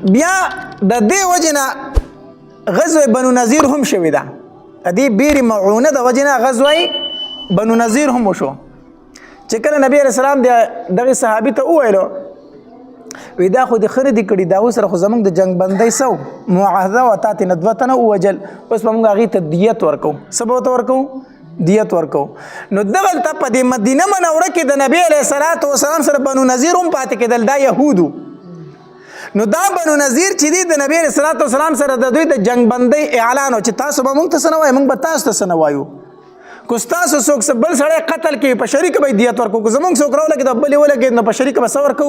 بیا د دې وجې نه غزوه بنو نظیر هم شوې ده. د دې بیر معونه د وجې نه غزوه بنو نظیر هم وشو، چې کله نبی علیه السلام د دغه صحابي ته وویلو وی دا خو د خره دی کړي، دا سره خو زمونږ د جنگ بندۍ سو معاهده و تاته نه دوه تنه ووجل، اوس به مونږ هغې ته دیت ورکو. څه به ورته ورکو؟ دیت ورکو. نو دغلته په دې مدینه منوره کې د نبی علیه الصلاة والسلام سره بنو نظیر هم پاتې کېدل، دا یهودو. نو دا بنو نظیر چې دی د نبی علیه الصلاة والسلام سره د دوی د جنگ بندۍ اعلان و چې تاسو به مونږ ته څه نه وایئ، مونږ به تاسو ته څه نه وایو. که ستاسو څوک څه بل سړی قتل کوي په شریکه به دیت ورکو، که زمونږ څوک راولګي د بلې ولګېد نو په شریکه به څه ورکو؟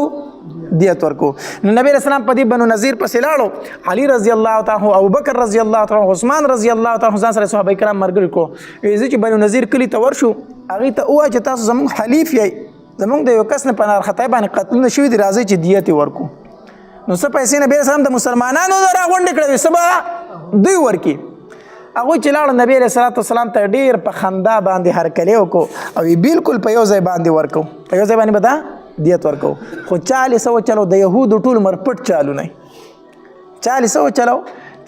دیت ورکو. نو نبی علیه السلام په دې بنو نظیر پسې لاړو، علي رضی الله تعالی عنه، ابوبکر رضی الله تعالی عنه، عثمان رضی الله تعالی عنه ځان سره صحابه کرام مرګري کړو. وایي زه چې بنو نظیر کلي ته ورشو هغې ته ووایه چې تاسو زمونږ حلیف یئ، زمونږ د یو کس نه په نارخطای باندې قتلونه شوي دي، راځئ چې دیت یې ورکو. نو څه پیسې نبی علیه السلام د مسلمانانو نه راغونډې کړې، څه به دوی ورکړي. هغوی چې لاړو نبی علیه الصلاة والسلام ته ډېر په خندا باندې هرکلی وکړو او یې بالکل په یو ځای باندې ورکو، په یو ځای باندې به دا دیت ورکو. خو چال یې څه وچلو؟ د یهودو ټول عمر پټ چالونه چال یې څه وچلو؟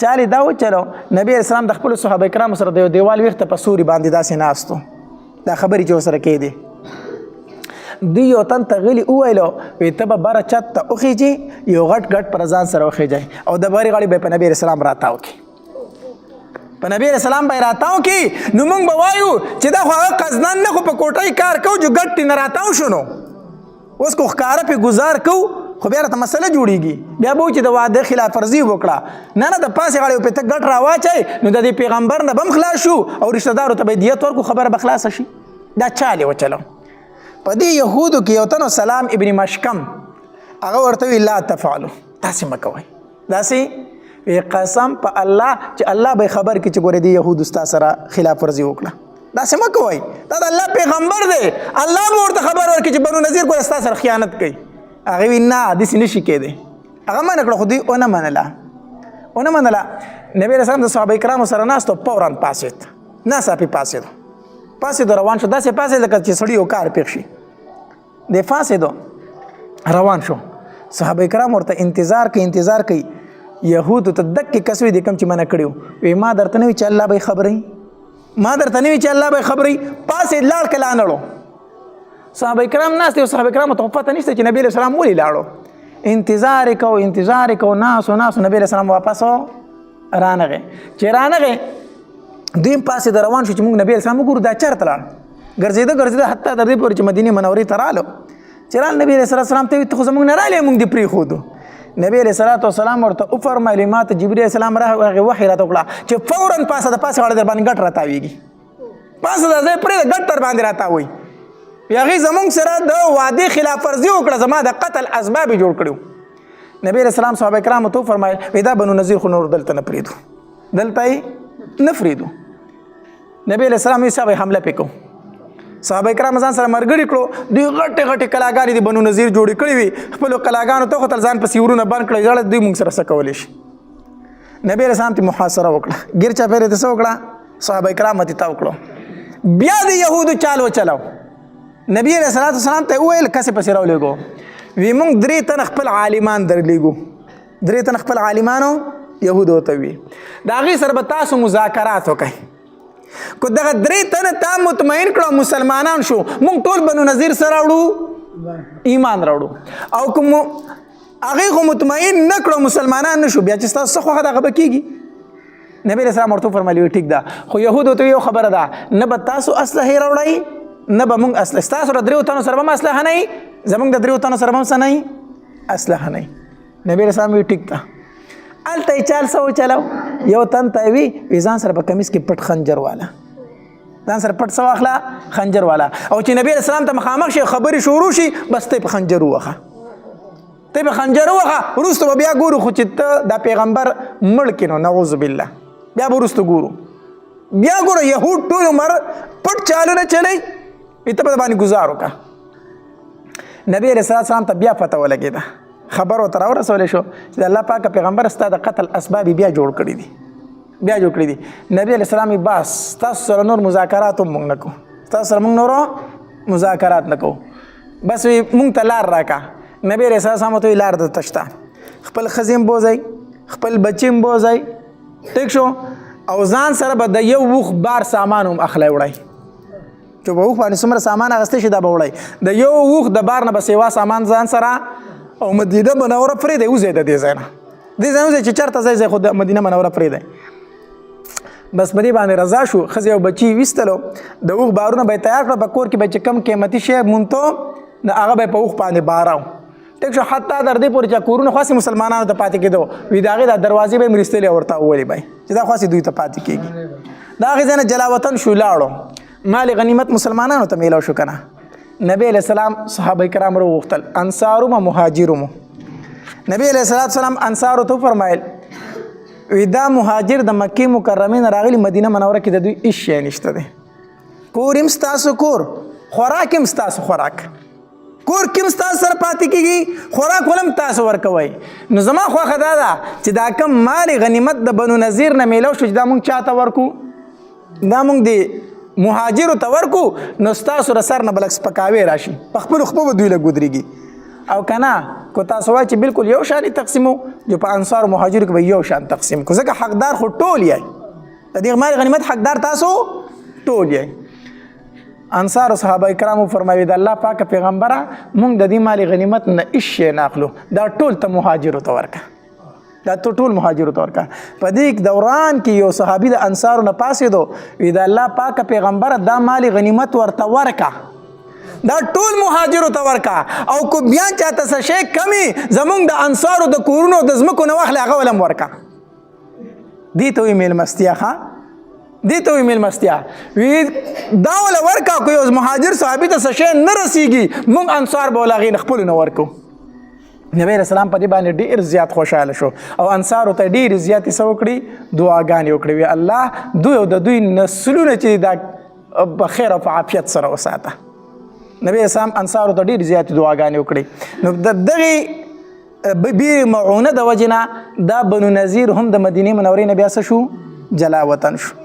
چال یې دا وچلو، نبی علیه السلام د خپلو صحابه کرامو سره د یو دیوال ویښته په سوري باندې داسې ناست و، دا خبرې چې ورسره کېدې. دوی یو تن ته غلي وویلو وی ته به بره چت ته وخیږي، یو غټ غټ پر ځان سره وخیږي او د برې غاړې به په نبی علیه السلام راتاو کړي، په نبی علیه السلام به راتاو کړي. نو موږ به وایو چې دا خو هغه قزنان نه، خو په کوټۍ کار کوو چې ګټ ترې نه راتاو شو، نو اوس کو ښکاره پې ګزار کوو خو بیا راته مسله جوړیږي، بیا به چې د واده خلاف ورزي وکړه. نه نه، د پاسې غاړې پې ته ګټ راواچوي نو د دې پیغمبر نه به هم خلاص شو او رشته دارو ته به دیت ورکړو، خبره به خلاصه شي. دا چال یې وچلو. په دې یهودو کې یو تن سلام ابن مشکم، هغه ورته وی لا تفعلو، داسې مه کوئ، داسې وی قسم په الله چې الله به خبر کړي چې ګورې دې یهودو ستا سره خلاف ورزي وکړه، داسې مه کوئ، دا د الله پیغمبر دی، الله به ورته خبر ورکړي چې بنو نظیر ګوره ستا سره خیانت کوي. هغه وی نه، داسې نه شي کېدی. هغه منع کړه، خو دوی ونه منله، ونه منله. نبی علیه السلام د صحابه کرامو سره ناست و، فوراً پاڅېد، ناڅاپي پاڅېد، پاڅېدو روان شو، داسې پاڅېد لکه چې سړي یو کار پېښ شي. دی پاڅېدو روان شو، صحابه کرام ورته انتظار کوي، انتظار کوي. یهودو ته دکې کس وي دی کوم چې منع کړي وو، وی ما درته نه وي چې الله به یې خبروي، ما درته نه وي چې الله به یې خبروي. پاڅېد لاړ که لا نړو. صحابه کرام ناست دي، صحابه کرامو ته پته نشته چې نبی علیه السلام ولې لاړو. انتظار یې کوو، انتظار یې کوو، ناست ناست، نبی علیه السلام واپس رانغی. چې رانغی دوی هم پاڅېده روان شو چې موږ نبی علیه السلام وګورو دا چېرته لاړ. ګرځېده ګرځېده حتی تر دې پورې چې مدینې منورې ته رالو. چې رال نبی علیه السلام ته وویل ته خو زموږ نه رالې، موږ دې پرېښودو. نبی علیه الصلاة والسلام ورته وفرمایل ما ته جبرئیل علیه السلام راغی وحی راته وکړه چې فوراً پاسه د پاسې غاړې در باندې ګټ راتاویږي، پاسه د ځای پرېږده ګټ در باندې راتاوي. هغې زموږ سره د وعدې خلاف ورزي وکړه، زما د قتل اسباب یې جوړ کړي. نبی علیه السلام صحابه کرامو ته وفرمایل وی دا بنو نظیر خو نور دلته نه پرېږدو، دلته یې نه پرېږدو. نبی علیه السلام یې صاحب حمله پې کوو. صحابه کرام ځان سره مرګري کړو، دوی غټې غټې کلاګانې د بنو نظیر جوړې کړې وي، خپلو کلاګانو ته ختل، ځان پسې ورونه بند کړل، زړه دوی موږ سره څه کولی شي. نبی علیه السلام ته محاصره وکړه، ګیر چاپېرې ته څه وکړه، صحابه کرام ته تاو کړو. بیا د یهودو چال وچلو. نبی علیه الصلاة والسلام ته وویل کسې پسې راولېږو، وی موږ درې تنه خپل عالمان درلېږو، درې تنه خپل عالمانو یهودو ته وی، د هغې سره به تاسو مذاکرات وکړئ. که دغه درې تنه تا مطمئن کړو مسلمانان شو، موږ ټول بنو نظیر سره راوړو، ایمان راوړو. او که هغې خو مطمئن نه کړو مسلمانان نه شو، بیا چې ستاسو څه خوښه ده هغه به کېږي. نبی علیه السلام ورته وفرمایل وی ټیک ده، خو یهودو ته یو خبره ده، نه به تاسو اسلحې راوړئ نه به موږ اسلحه، ستاسو د دریو تنو سره به هم اسلحه نه وي، زموږ د دریو تنو سره به هم څه نه وي، اسلحه نه وي. نبی علیه السلام وی ټیک ده. هلته یې چال څه وچلو، یو تن ته وی وی ځان سره په کمیس کې پټ خنجر واله، ځان سره پټ څه واخله، خنجر واله. او چې نبی علیه السلام ته مخامخ شي خبرې شروع شي، بس ته په خنجر ووهه، ته په خنجر ووهه، وروسته به بیا ګورو. خو چې ته دا پیغمبر مړ کړې نو نعوذ بالله، بیا به وروسته ګورو. بیا ګوره یهود ټول عمر پټ چالونه چلی، ته به باندې ګزار وکړه. نبی علیه السلام ته بیا پته ولګېده، خبر ورته راورسول شو چې د الله پاک پیغمبر ستا د قتل اسباب بیا جوړ کړي دي، بیا جوړ کړي دي. نبی علیه السلام یې بس تاسو سره نور مذاکرات هم موږ نه کوو، تاسو سره موږ نورو مذاکرات نه کوو، بس وی موږ ته لار راکړه. نبی علیه السلام ورته ویل لار درته شته، خپل ښځې هم بوځئ، خپل بچي هم بوځئ، ټیک شو، او ځان سره به د یو اوښ بار سامان هم اخلی وړئ، چې په اوښ باندې څومره سامان اخیستی شي دا به وړئ. د یو اوښ د بار نه به سیوا سامان ځان سره او مدینه منوره پرېږدئ، وځئ د دې ځای نه، دې ځای نه وځئ چې چېرته ځئ ځئ، خو د مدینه منوره پرېږدئ. بس په دې باندې رضا شو، ښځې او بچي یې ویستلو، د اوښ بارونه به یې تیار کړل، په کور کې به چې کوم قیمتي شی مونتو نو هغه به یې په اوښ باندې باراو، ټیک شو، حتی تر دې پورې چې کورونه خاصې مسلمانانو ته پاتې کېدو، وي د هغې دا دروازې به یې مرستلې او ورته وولې به چې دا خاصې دوی ته پاتې کېږي. د هغې ځای نه جلا وطن شو، لاړو، مال غنیمت مسلمانانو ته میلاو شو که نه. نبی علیه السلام صحابه کرام وروغوښتل، انصارو مو مهاجرو مو. نبی علیه السلام انصارو ته وفرمایل، وی دا مهاجر د مکې مکرمې نه راغلي، مدینه منوره کې د دوی هېڅ شی نشته دی، کور هم ستاسو کور، خوراک هم ستاسو خوراک، کور کې هم ستاسو سره پاتې کېږي، خوراک ولم تاسو ورکوئ. نو زما خوښه دا ده چې دا کوم مال غنیمت د بنو نظیر نه میلاو شو چې دا مونږ چاته ورکو، دا مونږ دی مهاجرو ته ورکو، نو ستاسو د سر نه به لږ سپکاوی راشي، په خپلو خپو به دوی لږ ودرېږي. او که نه که تاسو وایئ چې بالکل یو شان یې تقسیمو، جو په انصار مهاجرو کې به یو شان تقسیم کو، ځکه حقدار خو ټول یئ، د دې مال غنیمت حقدار تاسو ټول یئ. انصار صحابه کرامو فرمایي، د الله پاک پیغمبره مونږ د دې مال غنیمت نه هیڅ شی نه اخلو، دا ټول ته مهاجرو ته ورکه، دا ته ټول مهاجرو ته ورکه. په دې دوران کې یو صحابي د انصارو نه پاسېدو، وی د الله پاک پیغمبره دا مال غنیمت ورته ورکه، دا ټول مهاجرو ته ورکه، او کو بیا چاته څه شی کمی زمونږ د انصارو د کورونو د ځمکو نه واخلې هغه ولم ورکه. دې ته وایي مېلمستیا. ښه، دې ته وایي مېلمستیا. وی دا وله ورکه، که یو مهاجر صحابي ته څه شی نه رسېږي، مونږ انصار به له هغې نه خپلو نه ورکو. نبی علیه السلام په دې باندې ډېر زیات خوشحاله شو او انصارو ته ډېرې زیاتې څه وکړي، دعاګانې وکړي، وی الله دوی او د دوی نسلونه چې دا په خیر او په عافیت سره وساته. نبی علیه السلام انصارو ته ډېرې زیاتې دعاګانې وکړي. نو د دغې بیر معونه د وجې نه دا بنو نظیر هم د مدینې منورې نه بیا څه شو، جلا وطن شو.